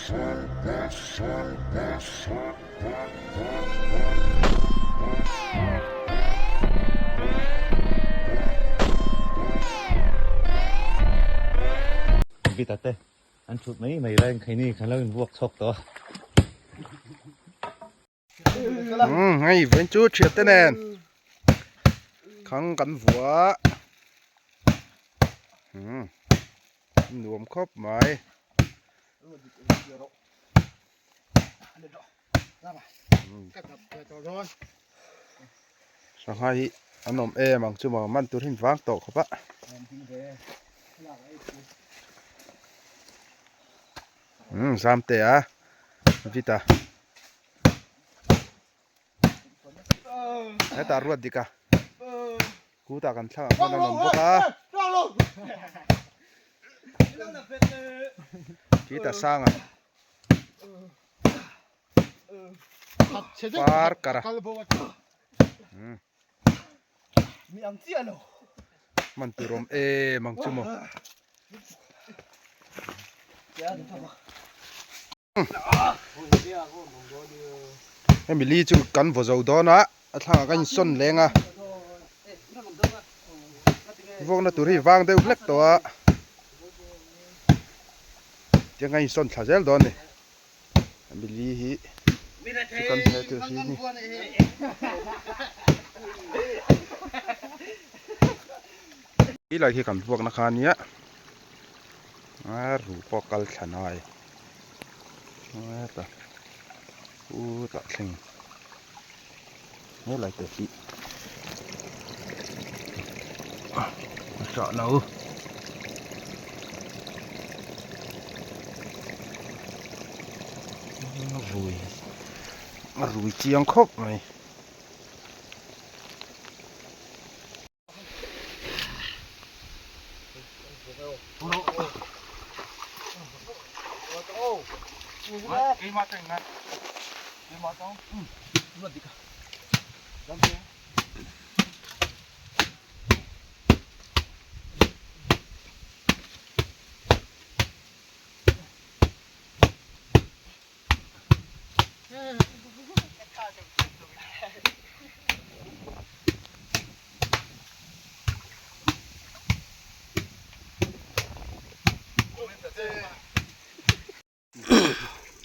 Vita te an thut mai mai laiin khaini khan lo invuak chhawk tawh a. Umm hei vawiin chu thian te nen khang kan vuah umm nuam khawp mai. Sangha hi an awm em ang chu maw man tur hi an vang tawh khawp a. Umm zam te a vita hetah ruat dik a kutah kan thlangah khan an awm bawk a khitah sanga par kar a umm man tur awm em ang chu maw. Hemi li chu kan vaw zo dawn a a thlangah kan insawn leng a vawkna tur hi vang deuh hlek tawh a tiang kan insawn thla zel dawn a ni hemi li hi chu kan hne tur hi ni. Ti lai khi kan vuakna kha ania a ru pawh kal thla nai heta chutah thleng helai te hi a hrah lo. Rui a rui chiang khawp mai.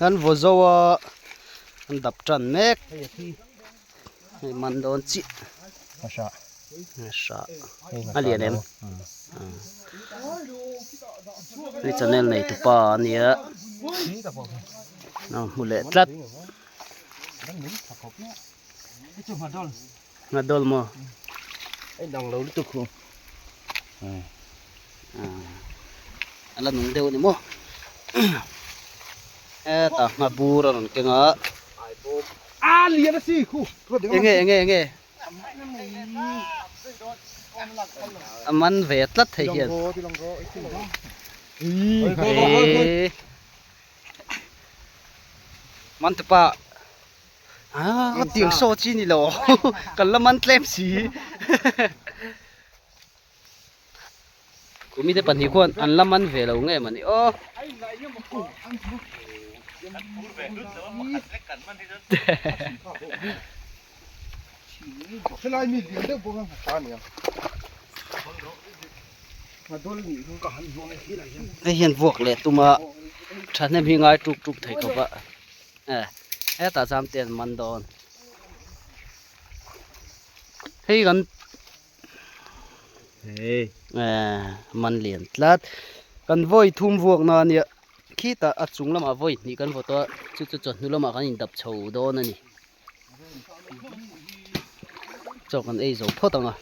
An vaw zo a an dap tan mek hei man dawn chiah a lian em hei channel nei tupa a nia a hmu leh tlat. Nghadol maw? A inang lo lutuk khu. A la nung deuh a ni maw? Hetah nghabur a rawn keng a. A lian a si khu. Enge enge enge. A man ve tlat thei hian. Eee. Man tupa. Ah, tiang saw chi ni lo kan la man tlem si kumi te pahnih khuan an la man ve lo nge mani aw hei hian vuak leh tuma thahnem hi ngai tuk tuk thei khawp a. E hetah chuan te an man dawn hei kan e man lian tlat kan vawi thum vuak na ania khitah a chung lamah vawi hnih kan vaw tawh a chu chu chawhnu lamah kan indap chho dawn a ni chaw kan ei zo phawt ang a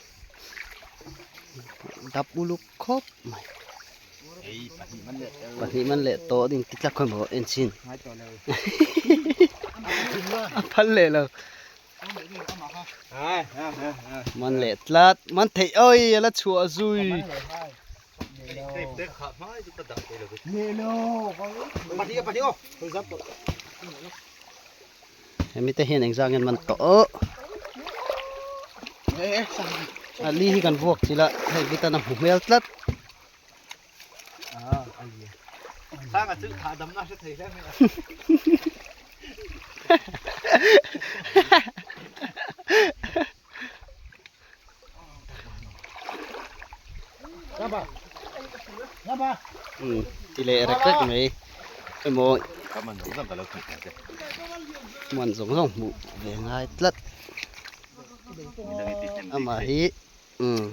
dap uluk khawp mai. Pahnih man leh tawh ding ti tlak khawi maw en chin a phal leh lo man leh tlat man theih oi a la chhuah zui hemi te hian engzah nge an man tawh aw a li hi kan vuak chilh a hei vit an a hmu hmel tlat. Sanga chu hahdamna hre thei hle mai a. Um ti leh rek rek mai emaw man zawng zawng hmuh ve ngai tlat amah hi um.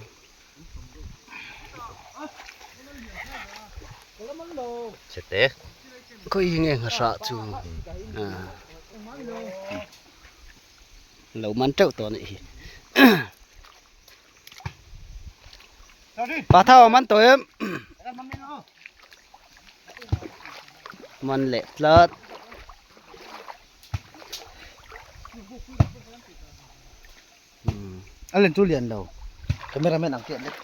Khawi hi nge nghahrah chu lo man teuh tawh a nih hi pa thau a man tawh em man leh tlat. A len chu lian lo cameraman ang chiah lek.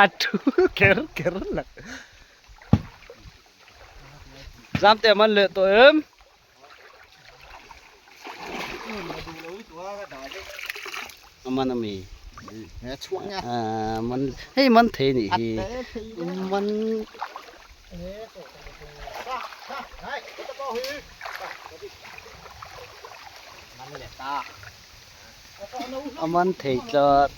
A thu ker ker la. Zam te man leh tawh em. A man a mi. A man hei man thei nih hi man. A man thei tlat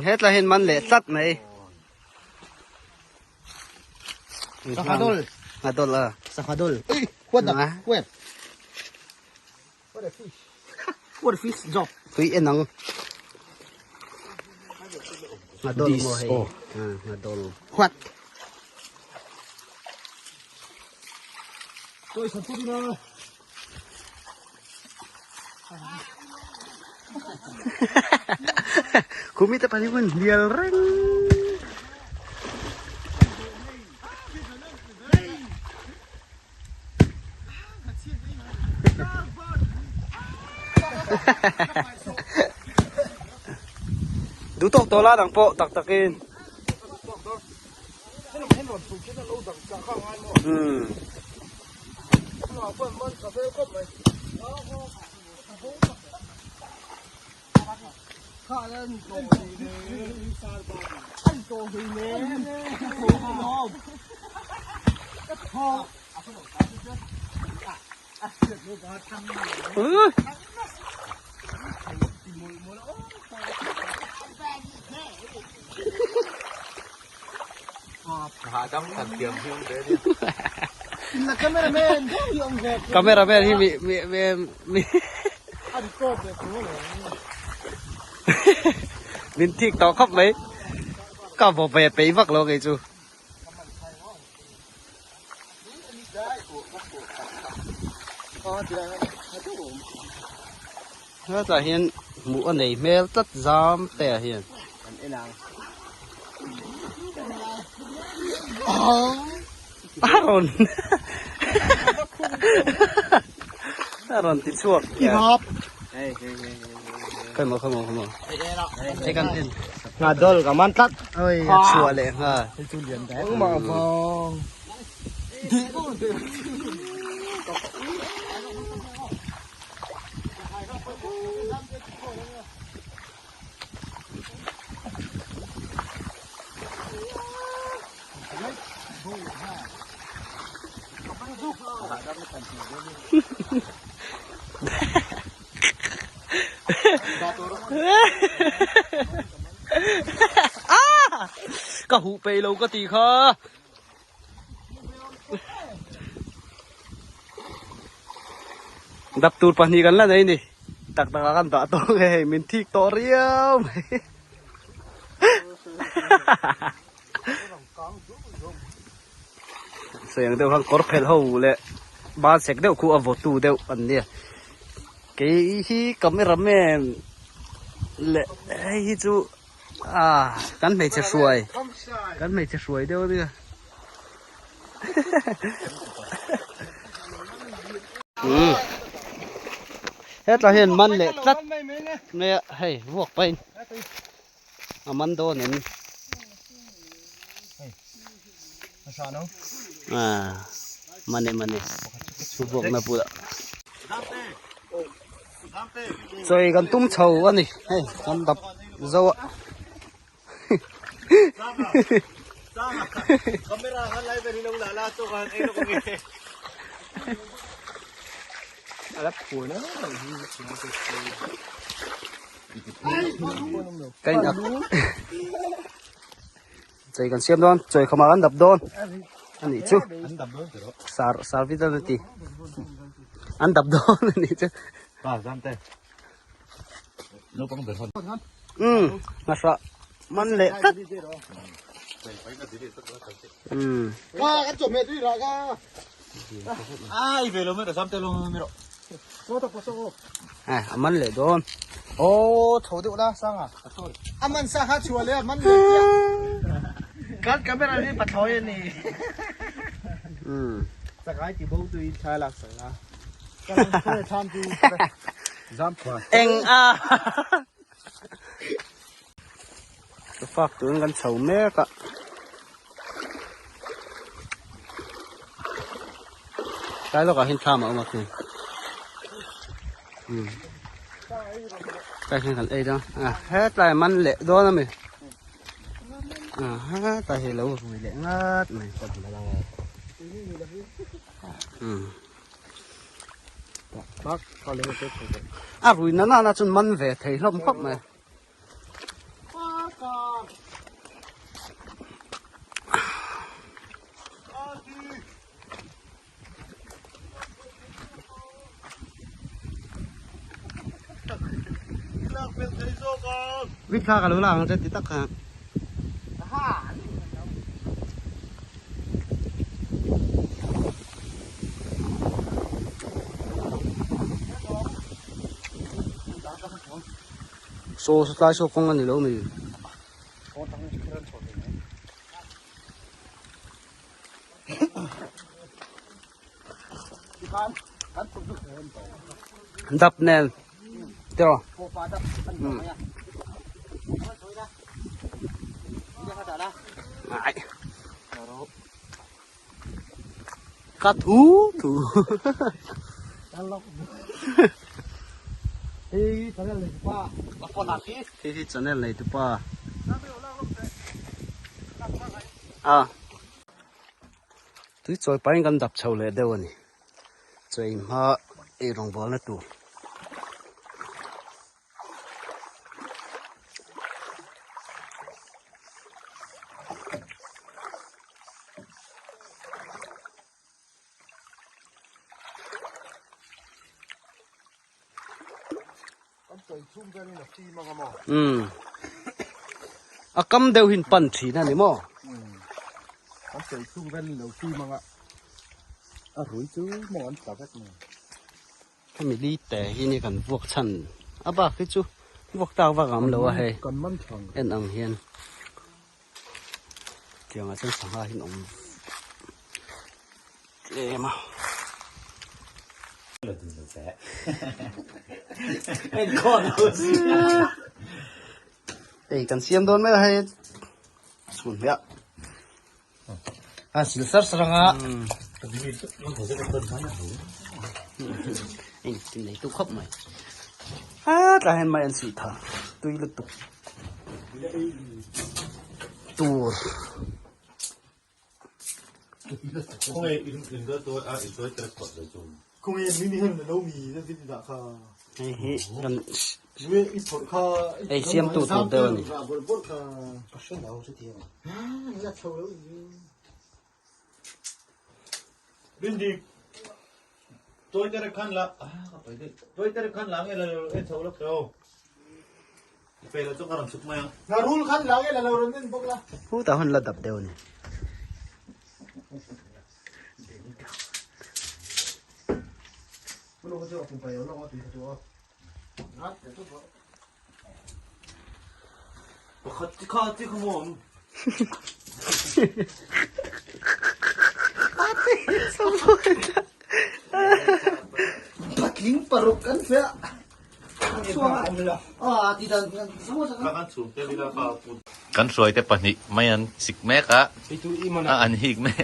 hetlai hian man leh tlat mai Sangha Nghadol a Sangha dol what the where What a fish. What a fish job. Tui en ang. Nghadol maw hei. Nghadol. What? Tôi sản xuất đi Khumi te pahnih hun hlial reng. Duh tawk tawh la dang pawh tak takin. Hmm. Cameraman hi mi mi mi mi min thik tawh khawp mai ka vaw ve peih vak lo kei chu. Hetah hian hmuh a nei hmel tlat zam te ah hian. A rawn a rawn ti chhuak Khawimaw khawimaw khawimaw hei kan en Nghadol ka man tlat oi a chhuah leh nghal hei chu lian dai engmah vang Ka huh peih lo ka tih kha. Dap tur pahnih kan la nei ni. Tak tak ah kan dah tawh nge hei min thik tawh riau mai. Sawi ang deuh khan kawr phelh ho leh ban sek deuh khu a vawtu deuh an nia. Kei hi cameraman leh hei hi chu ah kan hmeichhe hruai kan hmeichhe hruai deuh ania. Umm hetlai hian man leh tlat mai a hei vuak pahin a man dawn em ah man e man e vuak na bulah chawi kan tum chho a ni hei kan dap zo a. Ka in up. Chei kan siam dawn, chawi khamah kan dap dawn. A nih chu. Sar sar vit a ti. An dap dawn a nih chu. Pa zam te. Naupang ber hon. Um, ngahra man leh tlat. Um. Ka kan chawhmeh tui rah ka. Ai ve lo mai rawh zam te lo mai rawh. Eh, a man leh dawn. Oh, tho deuh la sang a. A man sa kha chhuah leh a man leh chiah. Kan camera hi pathlawi a ni. Um. Sakai ti bo tu in thla lak sak la. Eng a. Ka fak turin kan chho mek a. Tlai lawkah hian thlam a awm a khi. Um. Tlai hian kan ei dawn. A hetlai man leh dawn a mi. A hetlai hi lo rui leh ngat mai. Um. A rui na na na chuan man ve thei hlawm khawp mai. Vit kha ka lo la ang che ti tak kha. Saw tlai saw kawng a ni lo mi. Dap nen tiraw. Ai. Ka thu thu. Hei hi channel nei tu pa. A. Tui chawi pahin kan dap chho leh deuh a ni. Chawi hma ei rawngbawlna tur. Umm a kam deuh hin pan thin a ni maw? An sawi chhung vel lo fim anga a rui chu maw an tla vek mai. Hemi li te hi ni kan vuak chhan a bak hi chu vuak tak vak ang lo a hei Kan man thang. En ang hian tiangah chuan sangha hi an awm tlem a. Ei kan siam dawn mai a hei chhun hmiah. A sil sar sar anga. Eng tin nei tu khawp mai. A tlai hian mai an sih tha tui lutuk tur. Hei hi kan ei siam tu tur deuh a ni. Hutah hun la dap deuh a ni. Patling paruk kan fiah. Kan hruaite pahnih mai an sik mek a, a an hik mek.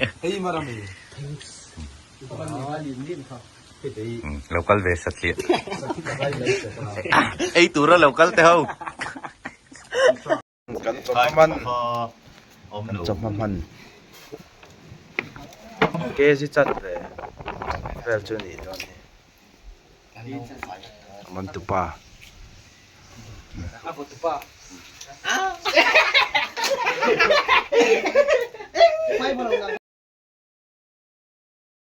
Lo kal ve satliah. Ei tura lo kal te ho. Kan chawhma man. Kan chawhma hman kg chan ve vel chu anih dawn hi a man tupa.